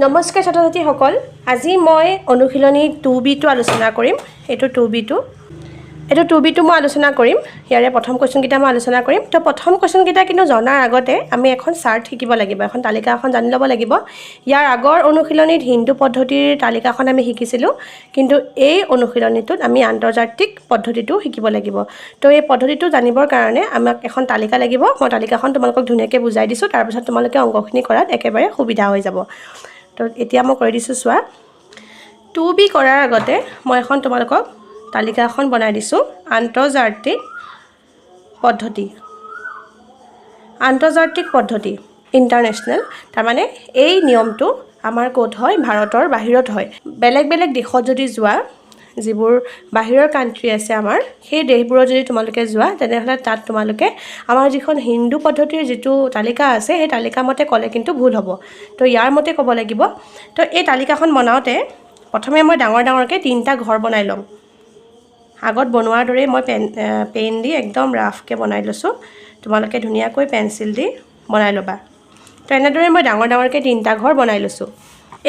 নমস্কাৰ ছাত্ৰ ছাত্ৰীসকল, আজি মই অনুশীলনী 2বিটো আলোচনা কৰিম। এইটো 2বিটো, এইটো 2বিটো মই আলোচনা কৰিম। ইয়াৰে প্ৰথম কুৱেশ্যনকেইটা মই আলোচনা কৰিম। তো প্ৰথম কুৱেশ্যনকেইটা কিন্তু জনাৰ আগতে আমি এখন চাৰ্ট শিকিব লাগিব, এখন তালিকা এখন জানি ল'ব লাগিব। ইয়াৰ আগৰ অনুশীলনীত হিন্দু পদ্ধতিৰ তালিকাখন আমি শিকিছিলোঁ, কিন্তু এই অনুশীলনীটোত আমি আন্তৰ্জাতিক পদ্ধতিটো শিকিব লাগিব। তো এই পদ্ধতিটো জানিবৰ কাৰণে আমাক এখন তালিকা লাগিব। মই তালিকাখন তোমালোকক ধুনীয়াকৈ বুজাই দিছোঁ, তাৰপিছত তোমালোকে অংকখিনি কৰাত একেবাৰে সুবিধা হৈ যাব। তো এতিয়া মই কৰি দিছোঁ, চোৱা। 2বি কৰাৰ আগতে মই এখন তোমালোকক তালিকা এখন বনাই দিছোঁ। আন্তৰ্জাতিক পদ্ধতি, আন্তৰ্জাতিক পদ্ধতি, ইণ্টাৰনেশ্যনেল। তাৰমানে এই নিয়মটো আমাৰ ক'ত হয়? ভাৰতৰ বাহিৰত হয়। বেলেগ বেলেগ দেশত যদি যোৱা, যিবোৰ বাহিৰৰ কাণ্ট্ৰি আছে আমাৰ, সেই দেশবোৰত যদি তোমালোকে যোৱা, তেনেহ'লে তাত তোমালোকে আমাৰ যিখন হিন্দু পদ্ধতিৰ যিটো তালিকা আছে, সেই তালিকা মতে ক'লে কিন্তু ভুল হ'ব। তো ইয়াৰ মতে ক'ব লাগিব। তো এই তালিকাখন বনাওঁতে প্ৰথমে মই ডাঙৰ ডাঙৰকৈ তিনিটা ঘৰ বনাই ল'ম। আগত বনোৱাৰ দৰেই মই পেন পেন দি একদম ৰাফকৈ বনাই লৈছোঁ। তোমালোকে ধুনীয়াকৈ পেঞ্চিল দি বনাই ল'বা। তো এনেদৰে মই ডাঙৰ ডাঙৰকৈ তিনিটা ঘৰ বনাই লৈছোঁ।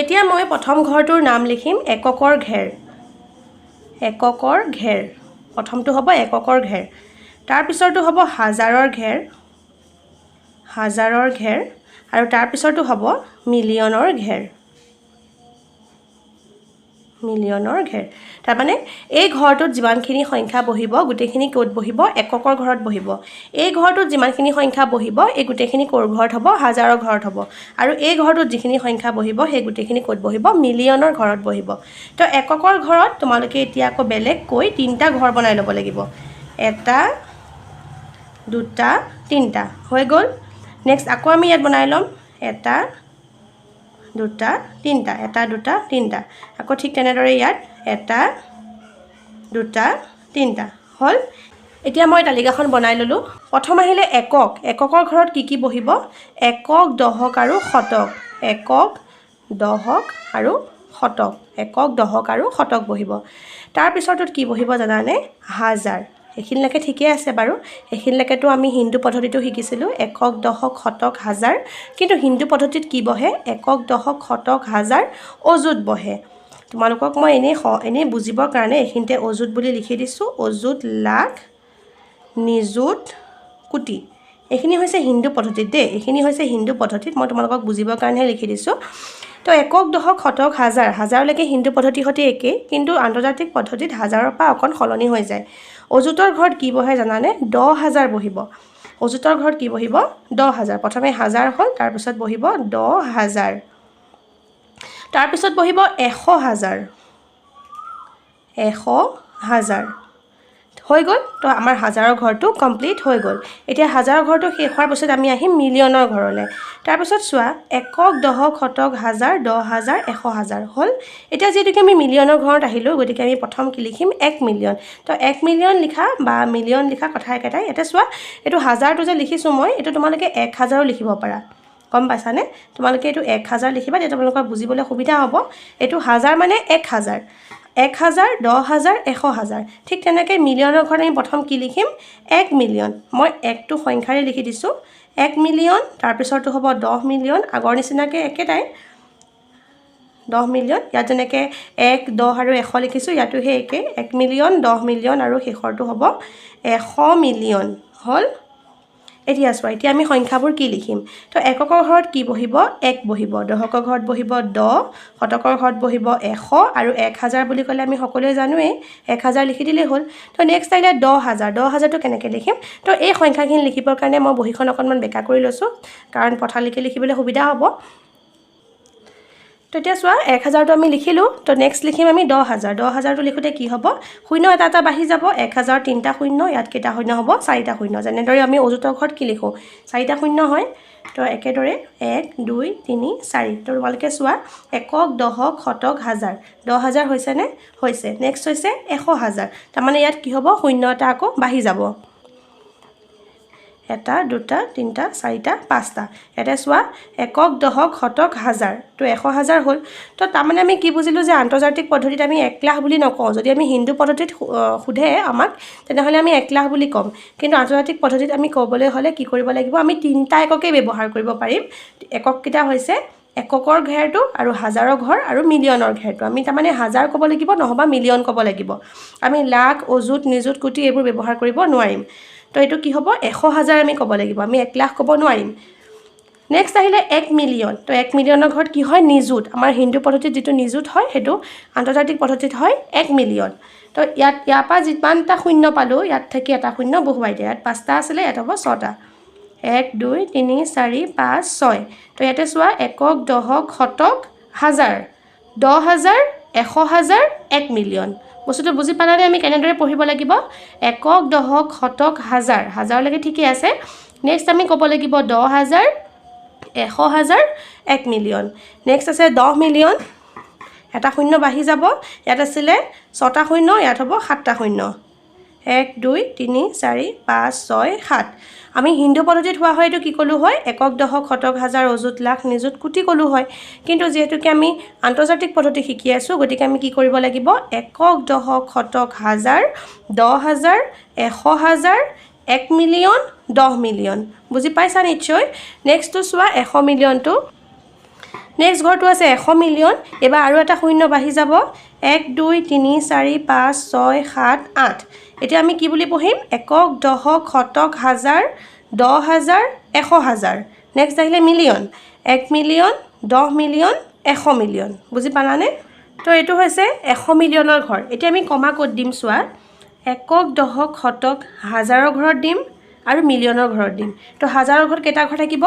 এতিয়া মই প্ৰথম ঘৰটোৰ নাম লিখিম এককৰ ঘেৰ। এককৰ ঘেৰ, প্ৰথমটো হ'ব এককৰ ঘেৰ। তাৰপিছৰটো হ'ব হাজাৰৰ ঘেৰ, হাজাৰৰ ঘেৰ। আৰু তাৰপিছৰটো হ'ব মিলিয়নৰ ঘেৰ, মিলিয়নৰ ঘেৰ। তাৰমানে এই ঘৰটোত যিমানখিনি সংখ্যা বহিব, গোটেইখিনি ক'ত বহিব? এককৰ ঘৰত বহিব। এই ঘৰটোত যিমানখিনি সংখ্যা বহিব, এই গোটেইখিনি ক'ৰ ঘৰত হ'ব? হাজাৰৰ ঘৰত হ'ব। আৰু এই ঘৰটোত যিখিনি সংখ্যা বহিব, সেই গোটেইখিনি ক'ত বহিব? মিলিয়নৰ ঘৰত বহিব। তো এককৰ ঘৰত তোমালোকে এতিয়া আকৌ বেলেগকৈ তিনিটা ঘৰ বনাই ল'ব লাগিব। এটা, দুটা, তিনিটা হৈ গ'ল। নেক্সট আকৌ আমি ইয়াত বনাই ল'ম এটা, দুটা, তিনিটা, এটা, দুটা, তিনিটা। আকৌ ঠিক তেনেদৰে ইয়াত এটা, দুটা, তিনিটা হ'ল। এতিয়া মই তালিকাখন বনাই ল'লোঁ। প্ৰথম আহিলে একক। এককৰ ঘৰত কি কি বহিব? একক, দহক আৰু শতক। একক, দহক আৰু শতক। একক, দহক আৰু শতক বহিব। তাৰপিছৰটোত কি বহিব জানানে? হাজাৰ। এইখিনিলৈকে ঠিকেই আছে বাৰু। এইখিনিলৈকেতো আমি হিন্দু পদ্ধতিটো শিকিছিলোঁ, একক, দহক, শতক, হাজাৰ। কিন্তু হিন্দু পদ্ধতিত কি বহে? একক, দহক, শতক, হাজাৰ, অযুত বহে। তোমালোকক মই এনেই বুজিবৰ কাৰণে এইখিনিতে অযুত বুলি লিখি দিছোঁ। অযুত, লাখ, নিযুত, কোটি। এইখিনি হৈছে হিন্দু পদ্ধতিত দেই। এইখিনি হৈছে হিন্দু পদ্ধতিত, মই তোমালোকক বুজিবৰ কাৰণেহে লিখি দিছোঁ। তো একক, দহক, শতক, হাজাৰ, হাজাৰলৈকে হিন্দু পদ্ধতিৰ সৈতে একেই, কিন্তু আন্তৰ্জাতিক পদ্ধতিত হাজাৰৰ পৰা অকণ সলনি হৈ যায়। অযুতৰ ঘৰত কি বহে জানানে? 10,000 বহিব। অযুতৰ ঘৰত কি বহিব? 10,000। প্ৰথমে হাজাৰ হ'ল, তাৰপিছত বহিব 10,000। তাৰপিছত বহিব 100,000। 100,000 হৈ গ'ল। তো আমাৰ হাজাৰৰ ঘৰটো কমপ্লিট হৈ গ'ল। এতিয়া হাজাৰৰ ঘৰটো শেষ হোৱাৰ পাছত আমি আহিম মিলিয়নৰ ঘৰলৈ। তাৰপিছত চোৱা, একক, দহক, শতক, হাজাৰ, 10,000, 100,000 হ'ল। এতিয়া যিহেতুকে আমি মিলিয়নৰ ঘৰত আহিলোঁ, গতিকে আমি প্ৰথম কি লিখিম? 1 মিলিয়ন। তো 1 মিলিয়ন লিখা বা মিলিয়ন লিখা কথা একেটাই। এতিয়া চোৱা, এইটো হাজাৰটো যে লিখিছোঁ মই, এইটো তোমালোকে 1000ও লিখিব পাৰা, গম পাইছানে? তোমালোকে এইটো 1000 লিখিবা, তেতিয়া তোমালোকৰ বুজিবলৈ সুবিধা হ'ব। এইটো হাজাৰ মানে 1000। 1000, 10,000, 100,000। ঠিক তেনেকৈ মিলিয়নৰ ঘৰত আমি প্ৰথম কি লিখিম? 1 মিলিয়ন। মই একটো সংখ্যাৰে লিখি দিছোঁ, 1 মিলিয়ন। তাৰপিছৰটো হ'ব 10 মিলিয়ন। আগৰ নিচিনাকৈ একেটাই, 10 মিলিয়ন। ইয়াত যেনেকৈ এক, দহ আৰু এশ লিখিছোঁ, ইয়াতো সেই একেই, 1 মিলিয়ন, 10 মিলিয়ন আৰু শেষৰটো হ'ব 100 মিলিয়ন। হ'ল। এতিয়া চোৱা, এতিয়া আমি সংখ্যাবোৰ কি লিখিম? তো এককৰ ঘৰত কি বহিব? এক বহিব। দহকৰ ঘৰত বহিব দহ, শতকৰ ঘৰত বহিব এশ আৰু 1000 বুলি ক'লে আমি সকলোৱে জানোৱেই, 1000 লিখি দিলেই হ'ল। তো নেক্সট আহিলে 10,000। 10,000টো কেনেকৈ লিখিম? তো এই সংখ্যাখিনি লিখিবৰ কাৰণে মই বহীখন অকণমান বেকা কৰি লৈছোঁ, কাৰণ পথালিকৈ লিখিবলৈ সুবিধা হ'ব। তো এতিয়া চোৱা, 1000টো আমি লিখিলোঁ। তো নেক্সট লিখিম আমি 10,000। 10,000টো লিখোঁতে কি হ'ব? শূন্য এটা এটা বাঢ়ি যাব। 1000 তিনিটা শূন্য, ইয়াত কেইটা শূন্য হ'ব? চাৰিটা শূন্য। যেনেদৰে আমি অযুতৰ ঘৰত কি লিখোঁ, চাৰিটা শূন্য হয়। তো একেদৰে এক, দুই, তিনি, চাৰি। তো তোমালোকে চোৱা, একক, দহক, শতক, হাজাৰ, 10,000 হৈছেনে? হৈছে। নেক্সট হৈছে 100,000। তাৰমানে ইয়াত কি হ'ব? শূন্য এটা আকৌ বাঢ়ি যাব। এটা, দুটা, তিনিটা, চাৰিটা, পাঁচটা। ইয়াতে চোৱা, একক, দহক, শতক, হাজাৰ, তো 100,000 হ'ল। তো তাৰমানে আমি কি বুজিলোঁ যে আন্তৰ্জাতিক পদ্ধতিত আমি 1 লাখ বুলি নকওঁ। যদি আমি হিন্দু পদ্ধতিত সোধে আমাক, তেনেহ'লে আমি 1 লাখ বুলি ক'ম। কিন্তু আন্তৰ্জাতিক পদ্ধতিত আমি ক'বলৈ হ'লে কি কৰিব লাগিব? আমি তিনিটা এককেই ব্যৱহাৰ কৰিব পাৰিম। একককেইটা হৈছে এককৰ ঘেৰটো আৰু হাজাৰৰ ঘৰ আৰু মিলিয়নৰ ঘেৰটো। আমি তাৰমানে হাজাৰ ক'ব লাগিব, নহ'বা মিলিয়ন ক'ব লাগিব। আমি লাখ, অযুত, নিযুত, কোটি এইবোৰ ব্যৱহাৰ কৰিব নোৱাৰিম। তো এইটো কি হ'ব? 100,000 আমি ক'ব লাগিব, আমি 1 লাখ ক'ব নোৱাৰিম। নেক্সট আহিলে 1 মিলিয়ন। তো 1 মিলিয়নৰ ঘৰত কি হয়? নিযুত। আমাৰ হিন্দু পদ্ধতিত যিটো নিযুত হয় সেইটো আন্তৰ্জাতিক পদ্ধতিত হয় 1 মিলিয়ন। তো ইয়াত ইয়াৰ পৰা যিমানটা শূন্য পালোঁ ইয়াত থাকি এটা শূন্য বহুৱাই দিয়া। ইয়াত 5টা আছিলে, ইয়াত হ'ব 6টা। 1 2 3 4 5 6। তো ইয়াতে চোৱা একক, দহক, শতক, হাজাৰ, 10,000, 100,000, 1 মিলিয়ন। বস্তুটো বুজি পালানে আমি কেনেদৰে পঢ়িব লাগিব? একক, দহক, শতক, হাজাৰ, হাজাৰলৈকে ঠিকেই আছে। নেক্সট আমি ক'ব লাগিব 10,000, 100,000, 1 মিলিয়ন। নেক্সট আছে 10 মিলিয়ন, এটা শূন্য বাঢ়ি যাব। ইয়াত আছিলে 6টা শূন্য, ইয়াত হ'ব 7টা শূন্য। 1 2 3 4 5 6 7। আমি হিন্দু পদ্ধতিত হোৱা হয় এইটো কি ক'লোঁ হয়? একক, দহক, শতক, হাজাৰ, অযুত, লাখ, নিযুত, কোটি ক'লোঁ হয়। কিন্তু যিহেতুকে আমি আন্তৰ্জাতিক পদ্ধতি শিকি আছোঁ, গতিকে আমি কি কৰিব লাগিব? একক, দহক, শতক, হাজাৰ, 10,000, 100,000, 1 মিলিয়ন, 10 মিলিয়ন। বুজি পাইছা নিশ্চয়? নেক্সটটো চোৱা 100 মিলিয়নটো। নেক্সট ঘৰটো আছে 100 মিলিয়ন। এইবাৰ আৰু এটা শূন্য বাঢ়ি যাব। 1 2 3 4 5 6 7 8। এতিয়া আমি কি বুলি পঢ়িম? একক, দহক, শতক, হাজাৰ, 10,000, 100,000। নেক্সট আহিলে মিলিয়ন, 1 মিলিয়ন, 10 মিলিয়ন, 100 মিলিয়ন। বুজি পালানে? তো এইটো হৈছে 100 মিলিয়নৰ ঘৰ। এতিয়া আমি কমা ক'ত দিম চোৱা? একক, দহক, শতক, হাজাৰৰ ঘৰত দিম আৰু মিলিয়নৰ ঘৰত দিম। তো হাজাৰৰ ঘৰত কেইটা ঘৰ থাকিব?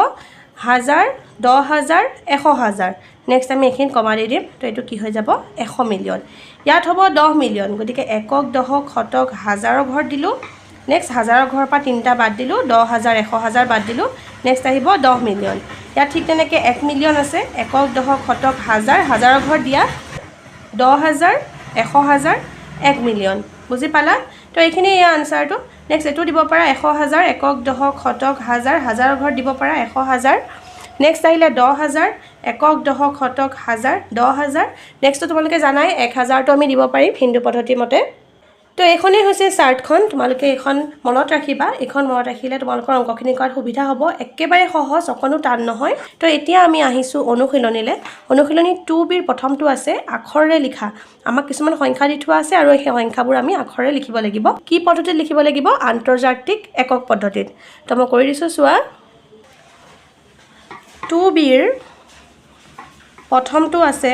হাজাৰ, 10,000, 100,000। নেক্সট আমি এইখিনি কমা দি দিম। তো এইটো কি হৈ যাব? 100 মিলিয়ন। ইয়াত হ'ব 10 মিলিয়ন, গতিকে একক, দহক, শতক, হাজাৰৰ ঘৰত দিলোঁ। নেক্সট হাজাৰৰ ঘৰৰ পৰা 3টা বাদ দিলোঁ, 10,000, 100,000 বাদ দিলোঁ। নেক্সট আহিব 10 মিলিয়ন। ইয়াত ঠিক তেনেকৈ 1 মিলিয়ন আছে, একক, দহক, শতক, হাজাৰ, হাজাৰৰ ঘৰত দিয়া 10,000, 100,000, 1 মিলিয়ন। বুজি পালা? তো এইখিনি এই আনচাৰটো। নেক্সট এইটো দিব পাৰা 100,000, একক, দহক, শতক, হাজাৰ, হাজাৰৰ ঘৰত দিব পাৰা 100,000। নেক্সট আহিলে 10,000, একক, দহক, শতক, হাজাৰ, 10,000। নেক্সটটো তোমালোকে জানাই 1,000টো আমি দিব পাৰিম হিন্দু পদ্ধতিৰ মতে। তো এইখনেই হৈছে চাৰ্টখন, তোমালোকে এইখন মনত ৰাখিবা। এইখন মনত ৰাখিলে তোমালোকৰ অংকখিনি কৰাত সুবিধা হ'ব, একেবাৰে সহজ, অকণো টান নহয়। তো এতিয়া আমি আহিছোঁ অনুশীলনীলৈ। অনুশীলনী 2 বিৰ প্ৰথমটো আছে আখৰেৰে লিখা। আমাক কিছুমান সংখ্যা দি থোৱা আছে আৰু সেই সংখ্যাবোৰ আমি আখৰেৰে লিখিব লাগিব। কি পদ্ধতিত লিখিব লাগিব? আন্তৰ্জাতিক একক পদ্ধতিত। তো মই কৰি দিছোঁ চোৱা। 2 বিৰ প্ৰথমটো আছে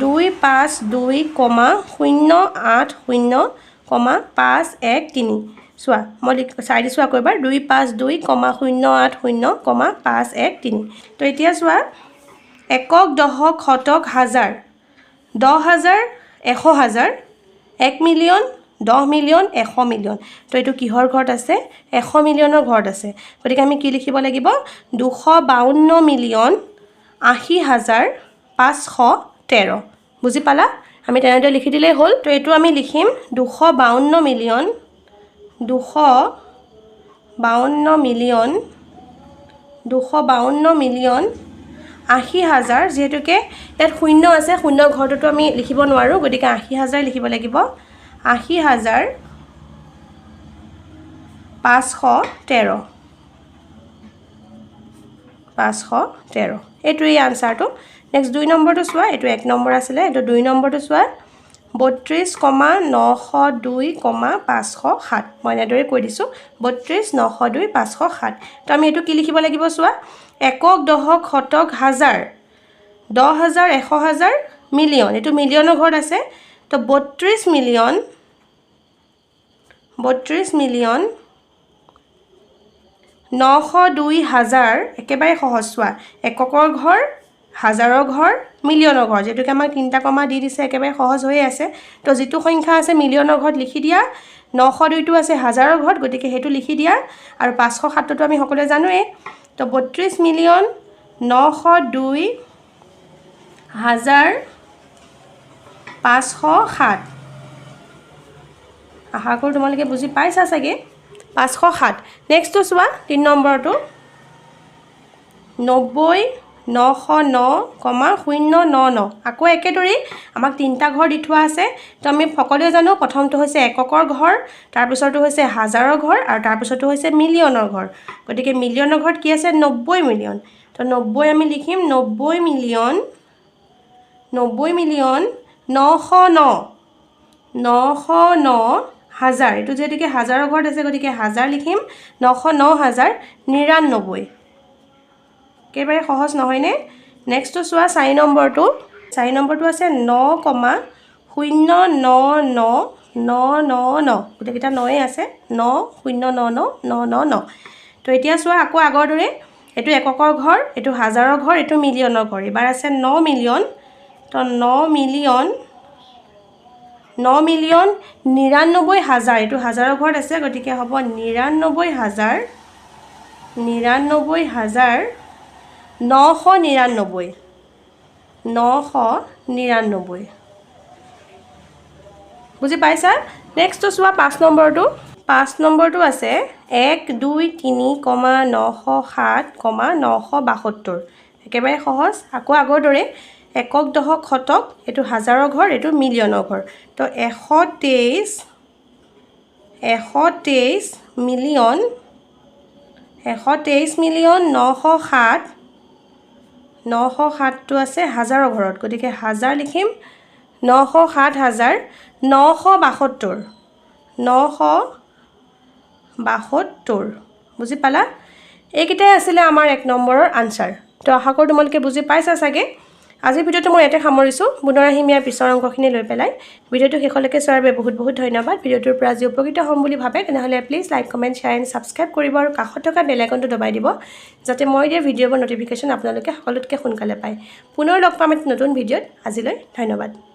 2 5 2 কমা 0 8 0 কমা 5 1 3। চোৱা, মই চাই দিছোঁ আকৌ এবাৰ, 2 5 2 কমা 0 8 0 কমা 5 1 3। তো এতিয়া চোৱা, একক, দহক, শতক, হাজাৰ, 10,000, 100,000, 1 মিলিয়ন, 10 মিলিয়ন, 100 মিলিয়ন। তো এইটো কিহৰ ঘৰত আছে? 100 মিলিয়নৰ ঘৰত আছে। গতিকে আমি কি লিখিব লাগিব? 252 মিলিয়ন 80,513। বুজি পালা? আমি তেনেদৰে লিখি দিলেই হ'ল। তো এইটো আমি লিখিম 252 মিলিয়ন, 252 মিলিয়ন, 252 মিলিয়ন 80,000। যিহেতুকে ইয়াত শূন্য আছে, শূন্য ঘৰটোতো আমি লিখিব নোৱাৰোঁ, গতিকে 80,000 লিখিব লাগিব। 80,513, 513। এইটোৱেই আনচাৰটো। নেক্সট 2 নম্বৰটো চোৱা। এইটো 1 নম্বৰ আছিলে, এইটো 2 নম্বৰটো চোৱা। 32 কমা 902 কমা 507। মই এনেদৰে কৈ দিছোঁ, 32 902 507। তো আমি এইটো কি লিখিব লাগিব চোৱা। একক, দহক, শতক, হাজাৰ, 10,000, 100,000, মিলিয়ন। এইটো মিলিয়নৰ ঘৰত আছে। তো 32 মিলিয়ন, 32 মিলিয়ন 902 হাজাৰ। একেবাৰে সহজ চোৱা, এককৰ ঘৰ, হাজাৰৰ ঘৰ, মিলিয়নৰ ঘৰ। যিহেতুকে আমাক 3টা কমা দি দিছে, একেবাৰে সহজ হৈয়ে আছে। তো যিটো সংখ্যা আছে মিলিয়নৰ ঘৰত লিখি দিয়া, 902টো আছে হাজাৰৰ ঘৰত, গতিকে সেইটো লিখি দিয়া, আৰু 507টোতো আমি সকলোৱে জানোৱেই। তো 32 মিলিয়ন 902 হাজাৰ 507। আশা কৰোঁ তোমালোকে বুজি পাইছা চাগে। 507। নেক্সটটো চোৱা, 3 নম্বৰটো, 90 909 কমা 0 ন ন। আকৌ একেদৰেই আমাক 3টা ঘৰ দি থোৱা আছে। তো আমি সকলোৱে জানো প্ৰথমটো হৈছে এককৰ ঘৰ, তাৰপিছৰটো হৈছে হাজাৰৰ ঘৰ, আৰু তাৰপিছৰটো হৈছে মিলিয়নৰ ঘৰ। গতিকে মিলিয়নৰ ঘৰত কি আছে? 90 মিলিয়ন। তো 90 আমি লিখিম 90 মিলিয়ন, 90 মিলিয়ন 909, 909 হাজাৰ। এইটো যিহেতুকে হাজাৰৰ ঘৰত আছে, গতিকে হাজাৰ লিখিম, 909 হাজাৰ 99। একেবাৰে সহজ নহয়নে? নেক্সটটো চোৱা, 4 নম্বৰটো। 4 নম্বৰটো আছে ন কমা শূন্য ন ন ন ন ন, গোটেইকেইটা নয়ে আছে, ন শূন্য ন ন ন ন ন। তো এতিয়া চোৱা, আকৌ আগৰ দৰে এইটো এককৰ ঘৰ, এইটো হাজাৰৰ ঘৰ, এইটো মিলিয়নৰ ঘৰ। এইবাৰ আছে ন মিলিয়ন। তো ন মিলিয়ন, ন মিলিয়ন 99 হাজাৰ, এইটো হাজাৰৰ ঘৰত আছে, গতিকে হ'ব 99 হাজাৰ, 99 হাজাৰ 999, 999। বুজি পাইছা? নেক্সটটো চোৱা, 5 নম্বৰটো। 5 নম্বৰটো আছে 1 2 3 কমা 907 কমা 972। একেবাৰে সহজ, আকৌ আগৰ দৰে একক, দশক, শতক, এইটো হাজাৰৰ ঘৰ, এইটো মিলিয়নৰ ঘৰ। তো 123, 123 মিলিয়ন, 123 মিলিয়ন 907, 907টো আছে হাজাৰৰ ঘৰত, গতিকে হাজাৰ লিখিম, 907 হাজাৰ 972, 972। বুজি পালা? এইকেইটাই আছিলে আমাৰ 1 নম্বৰৰ আনচাৰ। তো আশা কৰোঁ তোমালোকে বুজি পাইছা চাগে। আজিৰ ভিডিঅ'টো মই ইয়াতে সামৰিছোঁ। পুনৰ আহিম ইয়াৰ পিছৰ অংশখিনি লৈ পেলাই। ভিডিঅ'টো শেষলৈকে চোৱাৰ বাবে বহুত বহুত ধন্যবাদ। ভিডিঅ'টোৰ পৰা আজি উপকৃত হ'ম বুলি ভাবে, তেনেহ'লে please like, comment, share and subscribe কৰিব আৰু কাষত থকা বেল আইকনটো দবাই দিব, যাতে মই দিয়া ভিডিঅ'বোৰ ন'টিফিকেশ্যন আপোনালোকে সকলোতকৈ সোনকালে পায়। পুনৰ লগ পাম এটি নতুন ভিডিঅ'ত। আজিলৈ ধন্যবাদ।